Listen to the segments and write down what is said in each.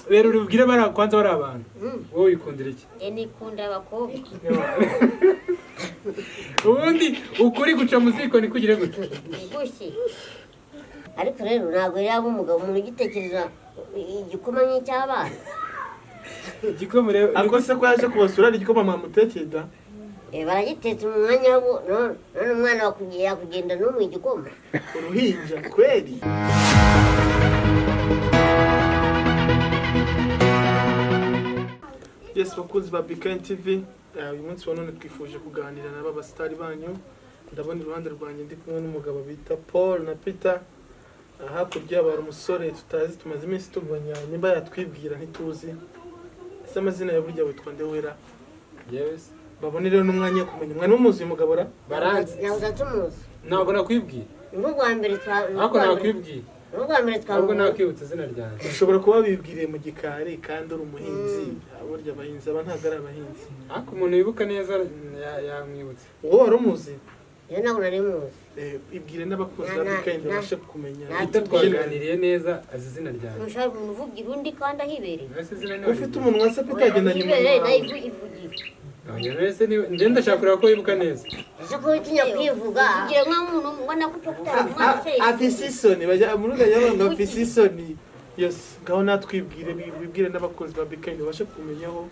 Rero urubwire bari kwanza bari abantu. Wowe wikundira iki? Njye nikunda abakobwa. Ubundi ukuri guca mu ziko nikugire gutya. Gushyi. Ariko rero ntabwo yaba umugabo umuntu ugitekereza igikoma nk'icy'abana. Igikoma rero. Ariko se ko yaje kubasura ari igikoma mwamutekera? Baragitetse mu mwanya wo none umwana yakugenda no mu igikoma. Uruhinja kweli. Yes, bakunzi ba BKN TV, uyu munsi wa none twifuje kuganira n'aba basitari banyu. Ndabona iruhande rwanjye ndi kumwe n'umugabo bita Paul na Peter. Hakurya yabo hari umusore tutazi, tumaze iminsi tubonye, nimba yatwibwira ntituzi. Ese amazina ya burya witwa nde wera? Yes. Babone rero n'umwanya wo kumenya. Mwari mumuzi uyu mugabo ra? Baranzi. Ntabwo tumuzi. Ntabwo nakwibwiye. Ni ubwa mbere twa Ariko nakwibwiye. Ni ubwa mbere Ahubwo twamubonye. nakwibutsa izina ryanjye. Ushobora kuba wibwiriye mu gikari kandi uri umuhinzi. Burya abahinzi aba ntabwo ari abahinzi. Ariko umuntu wibuka neza yamwibutse. Wowe wari umuzi? Njye ntabwo nari muzi. Ibwire n'abakunzi ba BKN babashe kumenya. Peter twaganiriye neza azi izina ryanjye. Ntushobora kumuvugira undi kandi ahibereye. Mbese izina ni Ufite umunwa se Peter agendanye Ahibereye umunwa nayo wawe. ivugira. Oya, mbese niwe njye ndashaka kureba ko wibuka neza. Ese ko utinya kwivuga? Ugira nk'umuntu ubona ko utari umwana se. Afise isoni bajya muri uganda bavuga ngo afise isoni. Yes, ngaho natwibwire, wibwire n'abakunzi ba BKN babashe kumenyaho.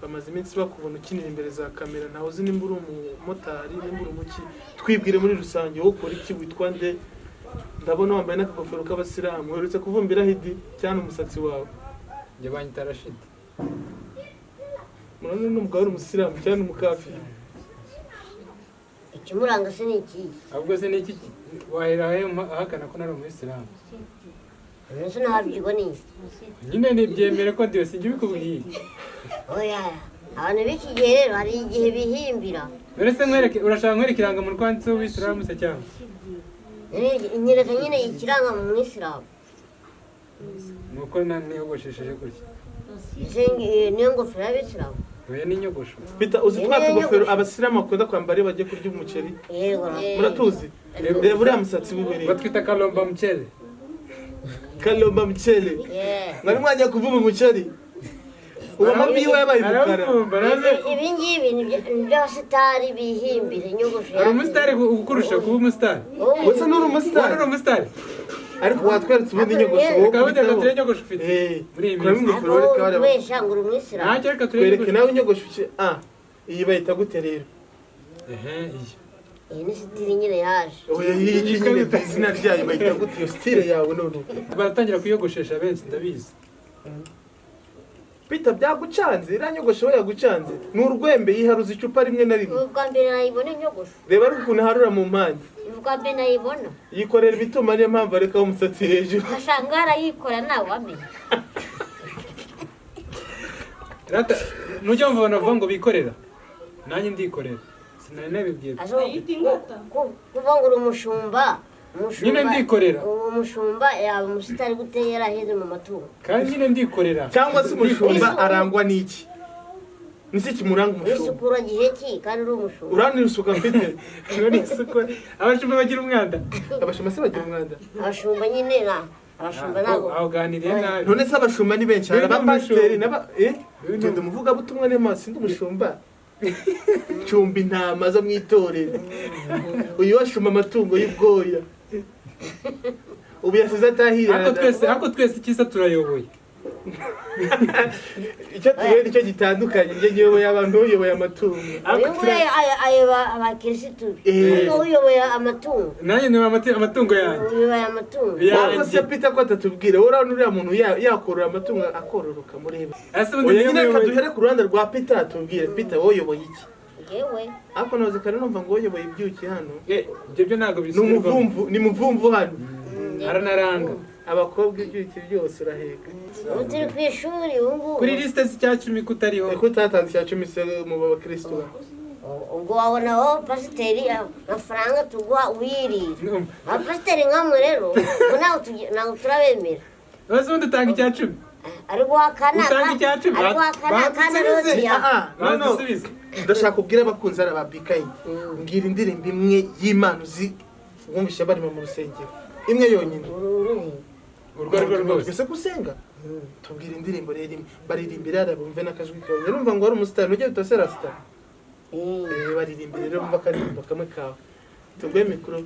Bamaze iminsi bakubona ukinira imbere za kamera, ntawe uzi nimba uri umumotari nimba uri umuki. Twibwire muri rusange, wowe ukora iki, witwa nde? Ndabona wambaye n'akagofero k'abasilamu, uherutse kuvumbira hidi cyane umusatsi wawe. Njye banyita Rashid. Murabona n'umugabo uri umusilamu cyane umukafiri. Ikimuranga se ni ikihe? Ahubwo se niki wahera he ahakana ko nari umuyisilamu? Ese nahabyigwa ni iki? Nyine nibyemere ko ndiwe sinjye ubikubwiye. Oya, abantu b'iki gihe rero hari igihe bihimbira. None se nkwereke, urashaka nkwereke irangamuntu kwanditseho uwisilamu se cyangwa? Nyereka nyine ikiranga mu mwisilamu. Nuko niyogoshesheje gutya. Ese niyo ngofero y'abisilamu? Oya ni inyogosho. Peter, uzi twa tugofero abasilamu bakunda kwambara iyo bagiye kurya umuceri? Yego. Muratuzi? Reba uriya musatsi wibereye. Batwita kalomba mchele. Kalomba mchele. Mwari mwajya kuvuma umuceri? Ubu amavi yiwe yabaye umukara. Aravumba araze. Ibi ngibi ni iby'abasitari bihimbira inyogosho. Hari umusitari ukurusha kuba umusitari. Wese nturi umusitari. Uri umusitari. Ariko watweretse ubundi inyogosho wowe. Reka wenda turebe inyogosho ufite. Muri iyi Kuramo minsi. ingofero reka bareba. Wesha ngo uri umwisilamu. Ntacyo reka turebe. Twereke nawe inyogosho uke. Iyi bayita gute rero? Ehe, iyi. Iyi ni sitiri nyine yaje. Oya, iyi nyine izina ryayo bayita gute iyo style yawe none? Baratangira kuyogoshesha benshi ndabizi. Peter byagucanze, iriya nyogosho we yagucanze. Ni urwembe yiharuza icupa rimwe na rimwe. Ubwa mbere nayibona inyogosho. Reba ariko ukuntu aharura mu mpande. Ubwa mbere nayibona. Yikorera ibituma niyo mpamvu arekaho umusatsi hejuru. Ashanga arayikora nawe wamenya. Rata nujya mva abantu bavuga ngo bikorera. Nanjye ndikorera. Sinari nabibwiye. Kuva ngo uri umushumba. Nyine ndikorera. Umushumba yaba umusitari gute yaraheze mu matungo. Kandi nyine ndikorera. Cyangwa se umushumba arangwa n'iki? Niki kimuranga umushumba? Wisukura gihe ki kandi uri umushumba? Uranira isuku afite. Abashumba bagira umwanda. Abashumba se bagira umwanda? Abashumba nyine na abashumba ntabwo. Aho uganiriye nabi. None se abashumba ni benshi, hari abapasiteri n'aba ngenda umuvugabutumwa niyo mpamvu sindi umushumba. Cumba intama zo mu itorero. Uyu washumba amatungo y'ubwoya. Ubu yasize atahira. Ariko twese icyiza turayoboye. Icyo tuyoboye nicyo gitandukanye. Njye nyoboye abantu, uyoboye amatungo. Uyu nguyu ayoba abakirisitu. Ariko uyoboye amatungo. Nanjye nyoboye amatungo yanjye. Uyoboye amatungo. Ariko se Peter ko atatubwira, wowe urabona uriya muntu yakorora amatungo akororoka murebe. Oya nyine reka duhere ku ruhande rwa Peter atubwire. Peter wowe uyoboye iki? Yewe. Ariko nahoze kare numva ngo uyoboye ibyuki hano. Ibyo byo ntabwo bisubirwamo. Ni muvumvu hano. Aranaranga. Abakobwa ibyuki byose uraheka. Ubu turi ku ishuri ubu ngubu. Kuri lisite z'icya cumi kutariho. Ko utatanze icya cumi se mu bakristo ba. Ubwo wabona wowe pasiteri amafaranga tuguha wirira. Abapasiteri nkamwe rero ubu ntabwo turabemera. Ese ubundi utanga icya cumi? Ari guhakana. Utanga icya cumi? Ari guhakana kandi ariho Bandusubize. Ndashaka kubwira abakunzi ari aba BKN. Mbwira indirimbo imwe y'Imana uzi wumvishe barimo mu rusengero. Imwe yonyine. Uruhe. Urwo ari rwo rwose. Ese gusenga? Tubwira indirimbo rero imwe baririmbira hariya bumve n'akajwi kawe. Urumva ngo wari umusitari, ujya utose rasita. Baririmbira rero bumva akaririmbo kamwe kawe. Tuguhe mikoro.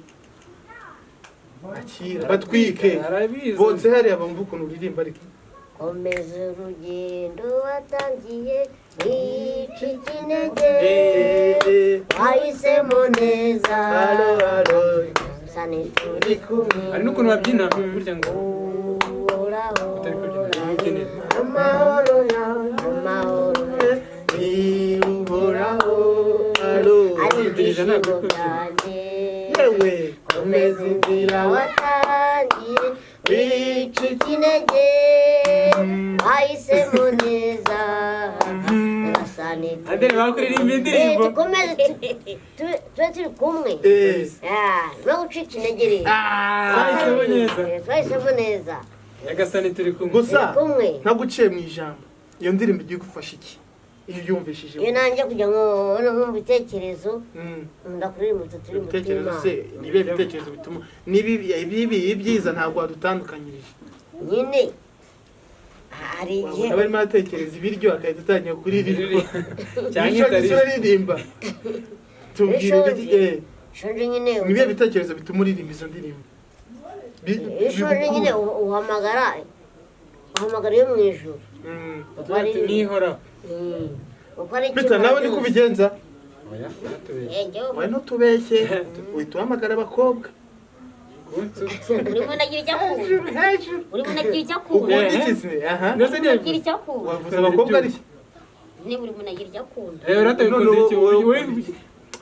Akira batwike. Arabizi. Botse hariya bumva ukuntu uririmba ariko. Komeza urugendo watangiye, wicika intege, wahisemo neza. Alo alo. Sani turi kumwe. Hari n'ukuntu babyina burya ngo Uhoraho. Utari kubyina umubyinire. Amahoro yawe. Amahoro. Ni Uhoraho. Alo. Ari Dirija ntabwo ibyishimo uri kubyina. byanjye. Yewe. Komeza inzira watangiye, wicika intege, wahisemo neza. Nyagasani. Adele bakuririmba indirimbo. Dukomeze tube turi kumwe. No gucika intege rero. Twahisemo neza. Twahisemo neza. Nyagasani turi kumwe. Gusa Turi kumwe. ntaguciye mu ijambo, iyo ndirimbo igiye gufasha iki iyo uyumvishije? Iyo nanjye kujya ngo no mu bitekerezo, nkunda kuririmba utu turirimbo Ibitekerezo tw'Imana. se ni ibihe bitekerezo bituma nibi ibibi ibyiza ntabwo wadutandukanyirije? Nyine hari igihe Wabona barimo aratekereza ibiryo agahita atangira kuririmba. Cyangwa Ibishonje inzara. uririmba, tubwire. Ibishonje. Ibyo Shonje nyine. Ni ibihe bitekerezo bituma uririmba izo ndirimbo? Iyo ushonje nyine uhamagara iyo mu ijuru. Nihoraho. Uko ari Peter, nawe niko ubigenza? Oya, natubeshye. Wowe ntutubeshye, uhita uhamagara abakobwa. Buri muntu agira icyo akunda. Hejuru hejuru. Buri muntu agira icyo akunda. Ukunda iki se? Aha. Ndetse Buri muntu agira ntiyabivuze. icyo akunda. Wavuze abakobwa ariko. Ni buri muntu agira icyo akunda. Rero wikundira iki? Noneho wowe Wowe-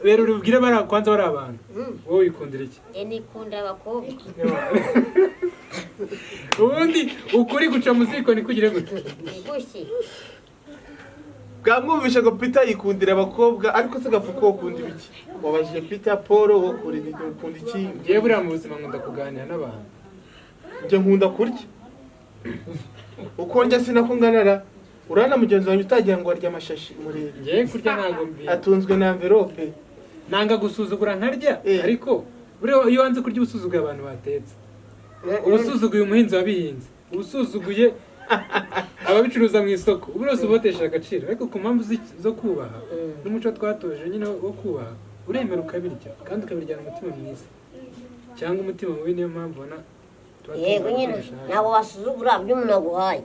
rero urubwire bari kwanza bari abantu, wowe wikundira iki? Njye nikundira abakobwa. Ubundi ukuri guca mu ziko ntikugire gutya. Gushye. Bwamwumvishe ngo Peter yikundira abakobwa, ariko se gafuko ukunda ibiki? Wabajije Peter Paul, wowe ukunda iki? Ngewe buriya mu buzima nkunda kuganira n'abantu. Njye nkunda kurya. Uko ndya sinako nganara. Urabona mugenzi wanjye utagira ngo arya amashashi murebe. Ngewe kurya ntabwo mbi Atunzwe na envelope. Nanga gusuzugura nkarya. Ariko buriya iyo wanze kurya uba usuzuguye abantu batetse, uba usuzuguye umuhinzi wabihinze, uba usuzuguye ababicuruza mu isoko, ubu bose ubatesha agaciro. Ariko ku mpamvu zo kubaha n'umuco twatoje nyine wo kubaha, uremera ukabirya kandi ukabiryana umutima mwiza cyangwa umutima mubi. Niyo mpamvu ubona tuba Yego twumva nyine dushaka. Ntabwo wasuzugura ibyo umuntu aguhaye,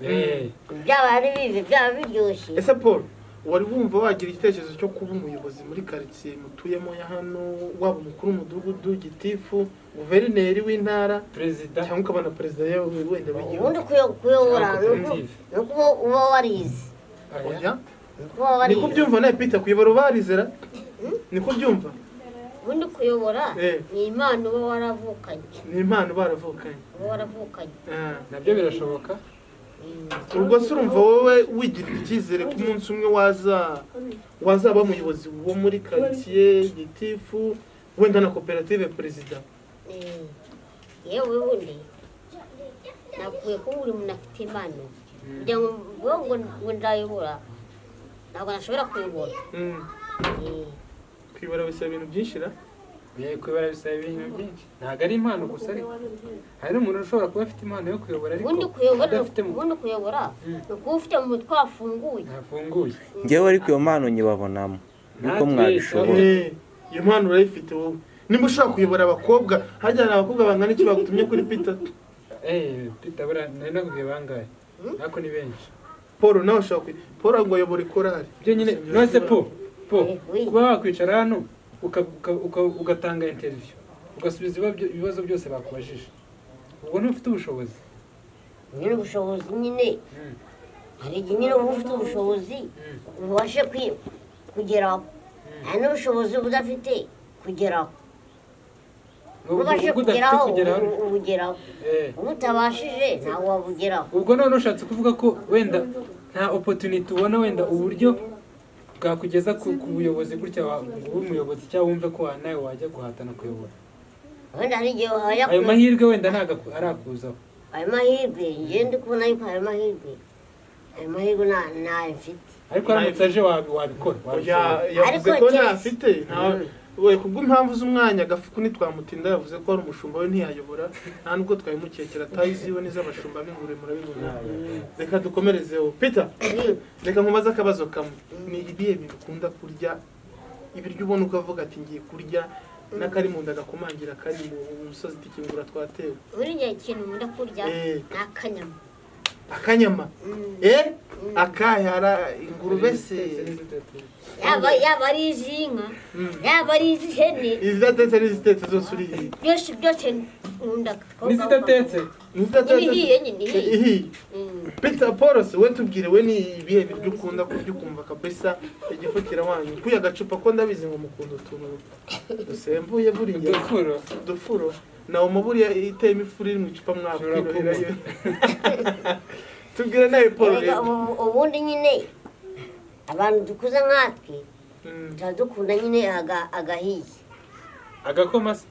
byaba ari bibi, byaba biryoshye. Ese Paul, wari wumva wagira igitekerezo cyo kuba umuyobozi muri karitsiye mutuyemo ya hano, waba umukuru w'umudugudu, gitifu, guverineri w'intara, perezida, cyangwa ukaba na perezida yewe wenda w'igihugu? Ubundi kuyobora Cyangwa koperative. ni uko uba warize. Oya. Oya. Ni uko uba warize. Niko ubyumva nawe Peter, kuyobora ubarizera, niko ubyumva? Ubundi kuyobora ni impano uba waravukanye. Ni impano baravukanye. Uba waravukanye. Ah. Nabyo birashoboka. Ubwo se urumva wowe wigirira icyizere ko umunsi umwe wazaba umuyobozi wo muri karitsiye, gitifu, wenda na koperative, perezida? Yewe, ubundi nakwiye kuba buri muntu afite impano kugira ngo mvuge ngo ndayobora, ntabwo nashobora kuyobora. Kuyobora bisaba ibintu byinshi ra. Kuyobora bisaba ibintu byinshi, ntabwo ari impano gusa. Ariko hari n'umuntu ushobora kuba afite impano yo kuyobora ariko Ubundi kuyobora adafite mu ubundi kuyobora ni ukuba ufite mu mutwe wafunguye. Ntafunguye. Ngewe ariko iyo mpano nyibabonamo yuko Natwe, mwabishobora. Iyo mpano urayifite wowe, nimba ushobora kuyobora abakobwa. Harya hari abakobwa bangana iki bagutumye kuri Peter? Peter, buriya nari nakubwiye bangahe, ariko ni benshi. Paul nawe ushobora Paul ngo ayobore korali. Byo nyine none po Oui. kuba wakwicara hano ugatanga interview, ugasubiza ibibazo byose bakubajije, ubwo ntufite ubushobozi? Nyine ubushobozi nyine, hari igihe nyine uba ufite ubushobozi ubashe kugeraho, hari n'ubushobozi udafite kugeraho. Ubwo Ubashe ubwo udafite kugeraho kugeraho ubugeraho, uba utabashije ntabwo wabugeraho. Ubwo none ushatse kuvuga ko wenda nta opportunity ubona, wenda uburyo bwakugeza ku buyobozi gutya, ngo ube umuyobozi cyangwa wumve ko nawe wajya guhatana kuyobora? Wenda hari igihe wajya Ayo mahirwe wenda ntabwo arakuzaho. Ayo mahirwe, njyewe ndi kubona yuko ayo mahirwe ntayo mfite. Ariko aramutse aje wabikora, Oya, wabishobora. yavuze Ariko ko ntafite. We kubw'impamvu z'umwanya Gafuku ntitwamutinda, yavuze ko ari umushumba we ntiyayobora, nta nubwo twabimukekera tayiziwe n'iz'abashumba b'ingurube murabibona. Reka dukomerezeho. Peter, reka nkubaze akabazo kamwe. Ni ibihe bintu ukunda kurya, ibiryo ubona ukavuga ati ngiye kurya n'akari mu nda gakomangira kari mu musozi tikingura twatewe? Buriya ikintu nkunda kurya ni akanyama. Akanyama? Akahe? Hara ingurube se? Yaba ari iz'inka, yaba ari iz'ihene. Izidatetse n'izitetse zose uriye? Byose byose nkunda. N'izidatetse? N'izidatetse? Ibihiye nyine, ihiye. Ihiye. Peter Paul se we, tubwire we, ni ibihe biryo ukunda kurya ukumva kabisa igifu kirawanye kuya agacupa, ko ndabizi ngo mukunda utuntu dusembuye buriya? Udufuro. Udufuro nawe mu buriya iteyemo ifuru iri mu icupa Ushobora mwakwiroherayo. Tubwire nawe Paul. Erega Rero ubundi nyine abantu dukuze nkatwe tuba dukunda nyine agahiye. Agakoma se?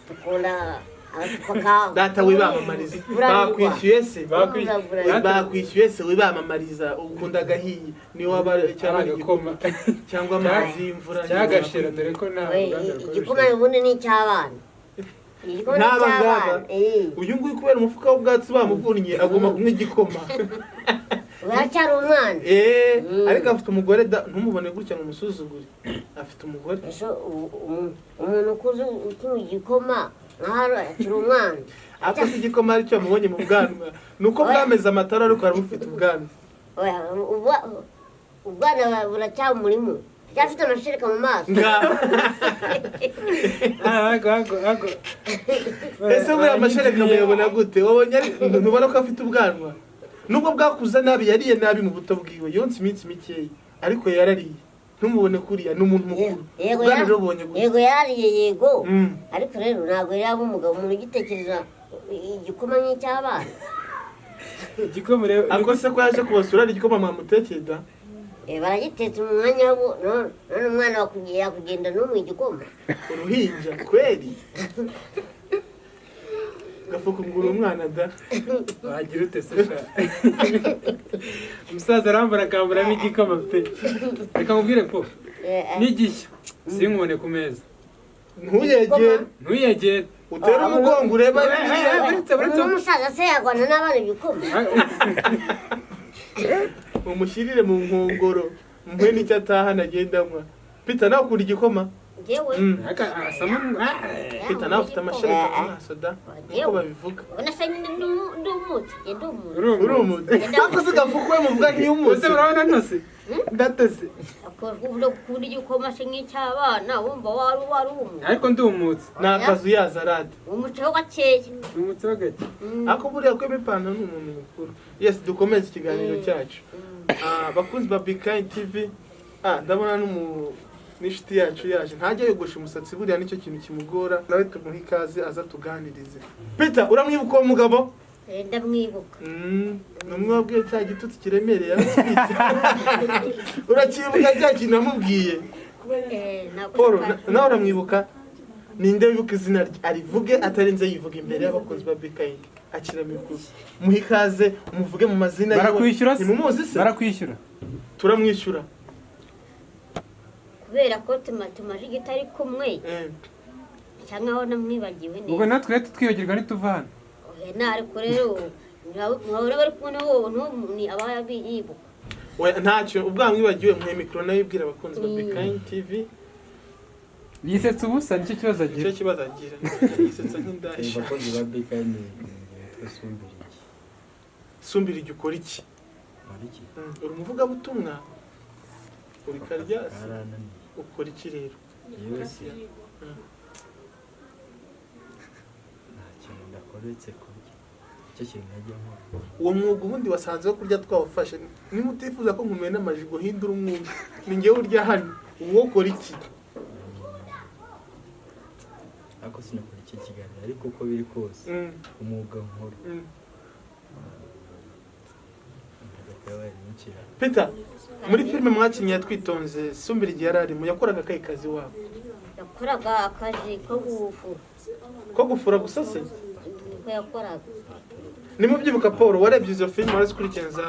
Dukunda agacupa ka Data wibamamariza. Bralirwa. Bakwishyuye se? Bakwishyuye. Bakwishyuye se? Wibamamariza, ukunda agahiye niyo waba cyangwa Ari agakoma cyangwa amazi y'imvura. Cyagashira, dore ko nta We, ruganda rukora igikoma ibishira. ubundi ni icy'abana. Igikoma ni N'aba ngaba. icy'abana. Uyu nguyu kubera umufuka w'ubwatsi bamuvunnye agomba kunywa igikoma. Uracyari umwana. Ariko afite umugore da, ntumubone gutya ngo umusuzugure, afite umugore. Ese umuntu ukuze ukinywa igikoma nkaho akiri umwana? Ariko si igikoma aricyo yamubonye mu bwanwa, ni uko bwameze amatara, ariko hari ufite ubwanwa. Oya, ubwana buracyamurimo, aracyafite amashereka mu maso. Nga Ah, ago ago ago. Ese buriya amashereka muyabona gute? Wabonye ntubona ko afite ubwanwa nubwo bwakuze nabi, yariye nabi mu buto bwiwe, yonse iminsi mikeya ariko yarariye, ntumubone kuriya ni umuntu mukuru. Yego. Ubwanwa rero ubonye gute? Yego, yarariye, yego. Ariko rero ntabwo yaba umugabo, umuntu ugitekereza igikoma nk'icy'abana. Igikoma rero. Ariko se ko yaje kubasura ari igikoma mwamutekeye da? Baragitetse mu mwanya wo none umwana yakugenda no mu igikoma. Uruhinja kweri, Gafuku ngura umwana da. Wagira ute se sha? Umusaza arambara akamburamo igikoma pe. Reka nkubwire po, n'igishya sinkubone ku meza. Ntuyegere. Ntuyegere. Utere umugongo ureba biriya. Uretse uretse. Umuntu w'umusaza se yarwana n'abana ibikoma? Umushyirire mu nkongoro, muhe n'icyo atahana agenda anywa. Peter, nawe ukunda igikoma? Njyewe? Peter nawe ufite amashereka mu maso da, nkuko babivuga. Ubona se nyine ndi umutsi, njye ndi umutsi. Uri umutsi, ariko se Gafuku we muvuga ntiyumutse? Ese urabona ntose ndatose? Ukunda igikoma se nk'icy'abana, wumva wari umwe. Ariko ndumutse. Ni akazu yaza arade. Umuceho gakeya. Ndumutse ho gake. Ariko buriya ko ipantaro ni umuntu mukuru. Yes, dukomeze ikiganiro cyacu. Bakunzi ba Bikayi TV, ndabona n'inshuti yacu yaje, ntajya yogosha umusatsi, buriya nicyo kintu kimugora. Nawe tumuhe ikaze aza tuganirize. Peter, uramwibuka uwo mugabo? Ndamwibuka. Ni umwe wabwiye cya gitutsi kiremereye yaratwitse. Urakibuka cya kintu namubwiye? Ntabwo Paul, nawe uramwibuka? Ninde wibuka izina rye arivuge atarinze yivuga imbere y'abakunzi ba Bikayi? Akira mikuru, muhe ikaze, umuvuge mu mazina yiwe. Barakwishyura se? Ntimumuzi se? Barakwishyura? Turamwishyura. Kubera ko tumaze igihe utari kumwe, cyangwa aho namwibagiwe Ubwo neza. natwe rero tutwibagirwa ntituva hano. Oya, na ariko rero mwahora bari kumwe n'uwo ni aba yibuka. We ntacyo, ubwo wamwibagiwe muhe mikoro nawe ibwira abakunzi ba Bikayi TV. Yisetsa ubusa, nicyo kibazo Nicyo agira. kibazo agira, yisetsa nk'indashya. Abakozi ba BK ni nitwa Sumbirigi. Sumbira igihe ukora iki? Nkora iki? Uri umuvugabutumwa, uri karyasi? Karananiye. Ukora iki rero? Yewe se, nta kintu ndakora uretse kurya, nicyo kintu najya nkora. Uwo mwuga ubundi wasanze wo kurya twawufashe. Niba utifuza ko nkumena amajigo, hindura umwuga, ni njyewe urya hano. Uwo ukora iki? Ariko sinakora iki kiganiro, ariko uko biri kose umwuga nkora, imyuga yabaye myinshi ra. Peter, muri filime mwakinnye yatwitonze, Sumbira igihe yari arimo yakoraga akahe kazi wabo? Yakoraga akazi ko gufura. Ko gufura gusa se? Niko yakoraga. Nimubyibuka, Paul, warebye izo filime, warazikurikirana za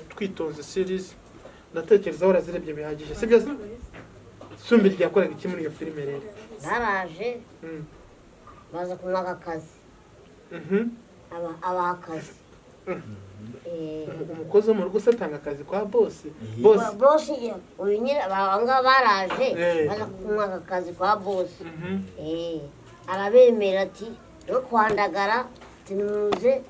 Twitonze series, ndatekereza warazirebye bihagije, sibyo se? Sumbirigi yakoraga iki muri iyo filime rero? Baraje baza kumwaka akazi. Abaha akazi. Umukozi wo mu rugo se atanga akazi kwa bosi? Bosi Bosi uyu nyine aba ngaba baraje baza kumwaka akazi kwa bosi. Arabemera ati no kwandagara, ati nimuze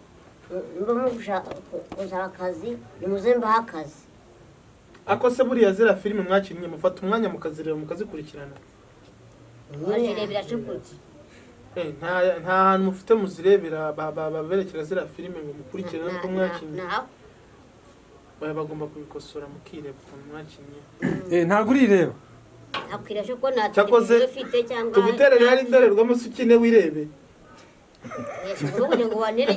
mba mugushaka kuzana akazi, nimuze mbahe akazi. Ako se buriya ziriya filime mwakinnye mufata umwanya mukazireba, mukazikurikirana? Bazirebera cukuki. Nta hantu mufite muzirebera baberekera ziriya filime ngo mukurikirane uko mwakinnye? Baba bagomba kubikosora mukireba ukuntu mwakinnye. Ntabwo urireba. Nakwira ko nta Cyakoze televiziyo ufite cyangwa tuguterere hari indorerwamo se ukine wirebe. Ubundi ngo wanere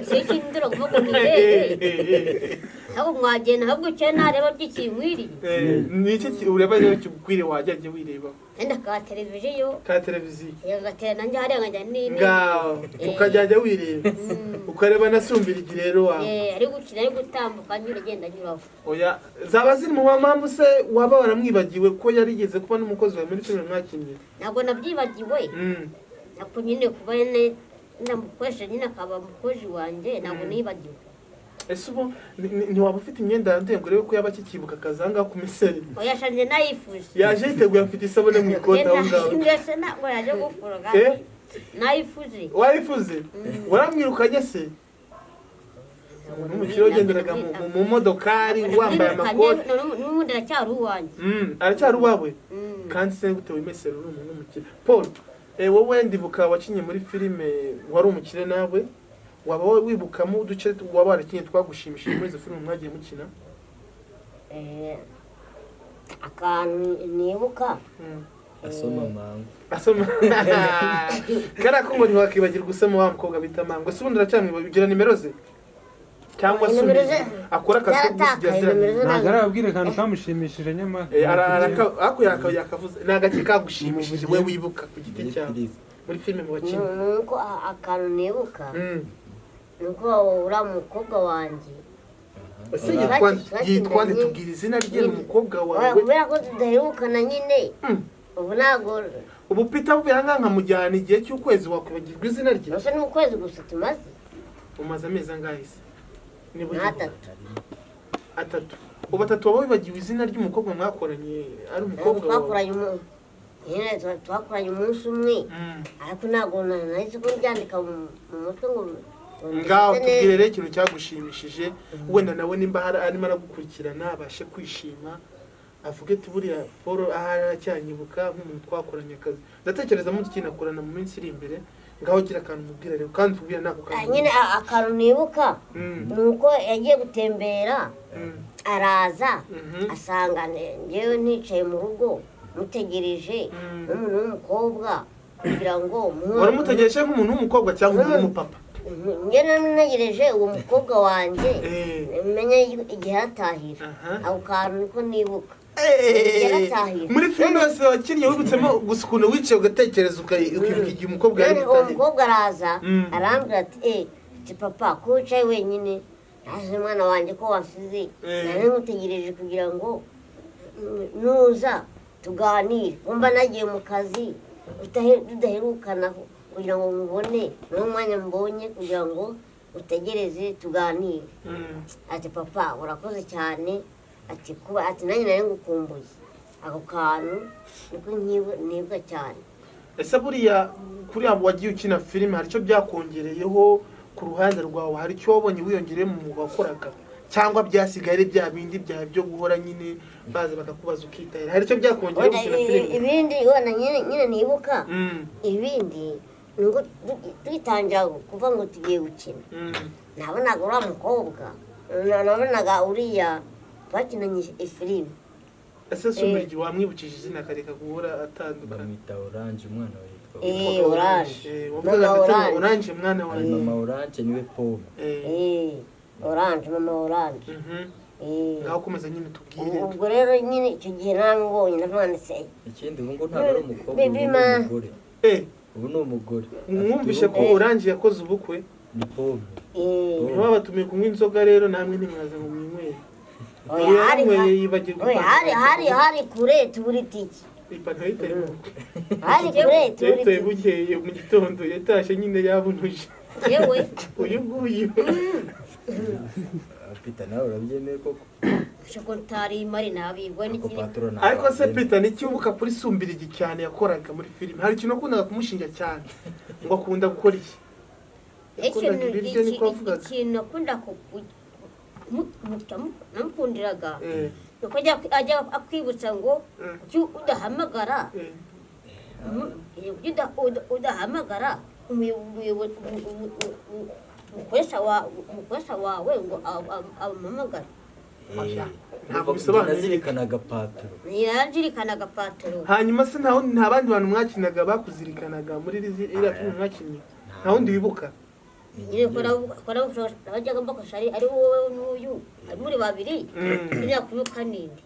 si indorerwamo ngo nirebe. Ahubwo mwagenda, ahubwo icyo nareba by'ikinkwiriye. Ni iki ureba rero kigukwiriye wajya ajya wireba? Wenda ka televiziyo. Ka televiziyo. Ngatera nanjye hariya nkajya nini. Ngaho ukajya ajya wireba. Ukareba na Sumbirigi rero wawe. Ari gukina, ari gutambuka nyura agenda anyuraho. Oya, zaba ziri mu mpamvu se waba waramwibagiwe ko yarigeze kuba n'umukozi wawe muri filime mwakinnye? Ntabwo nabyibagiwe. Ntabwo nyine kuba namukoresha nyine akaba umukozi wanjye, ntabwo nibagiwe. Ese ubu ntiwaba ufite imyenda yanduye ngo urebe ko yaba akikibuka akazi aha ngaha ku miseri? Oya, shanje nayifuje. Yaje yiteguye, afite isabune mu ikote aho ngaho. Mbese ntabwo yaje gufura kandi nayifuze. Wayifuze? Waramwirukanye se? N'umukire wagenderaga mu modokari wambaye amakoti. N'ubundi aracyari uwanjye. Aracyari uwawe? Kandi se gute wimesera uri umuntu w'umukire? Paul, wowe ndibuka wakinye muri filime wari umukire nawe, waba wibukamo uduce waba warakinye twagushimishije muri izo filime mwagiye mukina? Akantu nibuka. Asoma mango. Asoma. Kariya ko ngo ntiwakibagirwa usoma wa mukobwa bita mango. Ese ubundi uracyamwibagira nimero ze? Cyangwa se akora akazi ko gusigira ziriya nimero? Ntabwo arababwira akantu kamushimishije nyamara. Ariko yakavuze. Ni agake kagushimishije we wibuka ku giti cyawe muri filime mu bakinnyi? Nuko akantu nibuka nuko uriya mukobwa wanjye. Ese yitwa nde? Tubwira izina rye, ni umukobwa wawe. Kubera ko tudaherukana nyine ubu ntabwo. Ubu Peter avuye aha ngaha nkamujyana igihe cy'ukwezi wakwibagirwa izina rye? Gusa ni ukwezi gusa tumaze. Umaze amezi angahe se? Atatu. Atatu. Ubu atatu waba wibagiwe izina ry'umukobwa mwakoranye ari umukobwa wawe? Twakoranye umunsi umwe ariko ntabwo nahise ko mbyandika mu mutwe ngo. Ngaho tubwire rero ikintu cyagushimishije wenda nawe nimba arimo aragukurikirana abashe kwishima avuge ati buriya Paul ahari aracyanyibuka nk'umuntu twakoranye akazi. Ndatekereza mu tukinakorana mu minsi iri imbere. Ngaho gira akantu mubwira rero kandi tubwire nako kantu. Nyine akantu nibuka ni uko yagiye gutembera araza asanga njyewe nticaye mu rugo mutegereje nk'umuntu w'umukobwa kugira ngo. Waramutegereje nk'umuntu w'umukobwa cyangwa umuntu w'umupapa? Njye ntegereje uwo mukobwa wanjye menye igihe aratahira. Ako kantu niko nibuka. Muri filime yose wakinnye wibutsemo gusa ukuntu wicaye ugatekereza ukibuka igihe umukobwa yari gutahira. Uwo mukobwa araza arambwira ati papa ko wicaye wenyine naje umwana wanjye ko wasize nari nkutegereje kugira ngo nuza tuganire wumva nagiye mu kazi tudaherukana kugira ngo mubone niwo mwanya mbonye kugira ngo utegereze tuganire. Ati papa urakoze cyane, ati kuba ati nanjye nari ngukumbuye. Ako kantu niko nibuka cyane. Ese buriya kuriya wagiye ukina filime hari icyo byakongereyeho ku ruhande rwawe? Hari icyo wabonye wiyongereye mu mwuga wakoraga cyangwa byasigaye ari bya bindi byawe byo guhora nyine baza bakakubaza ukitahira? Hari icyo byakongereye gukina filime? Ibindi wenda nyine nibuka ibindi nuko tugitangira kuva ngo tugiye gukina nabonaga uriya mukobwa, nabonaga uriya twakinanye ifilime. Ese Sumbirigi wamwibukije izina akareka guhora atandukana? Bamwita Orange, umwana we yitwa Orange. Mama Orange, mwana wanjye. Mama Orange niwe Paul. Orange, mama Orange. Ngaho komeza nyine tubwire. Ubwo rero nyine icyo gihe namubonye ndamwanditse. Ikindi ubu ngo ntabwo ari umukobwa, ubu ni umugore. Ubu ni umugore. Mwumvishe ko Orange yakoze ubukwe? Ni pome. Niba batumiye kunywa inzoga rero namwe ntimwaza ngo mwinywere. Hari kure tubura itike. Ipantaro yayitaye mu bukwe. Hari kure turi. Yayitaye bukeye mu gitondo, yatashye nyine yabunuje. Yewe. Uyu nguyu. Peter, nawe urabyemeye koko? Ko ntari mari nabigwa Ako n'ikindi. patoro ntabwo Ariko se wabyemera. Peter, ni wibuka kuri Sumbirigi cyane yakoraga muri filime, hari ikintu wakundaga kumushinja cyane ngo akunda gukora iki? Yakundaga Ikintu ibiryo, niko wavugaga. ikintu akunda namukundiraga nuko ajya akwibutsa ngo kuki udahamagara kuki udahamagara umukoresha wawe ngo amuhamagare. Oya, ntabwo bisobanuye. Nazirikanaga patoro. Ntiyanzirikanaga patoro. Hanyuma se nta wundi, nta bandi bantu mwakinaga bakuzirikanaga muri iriya filime mwakinnye? Nta wundi wibuka? Nyine ko bajyaga mbakosha ari wowe n'uyu, ari muri babiri. Iriya kwibuka ninde?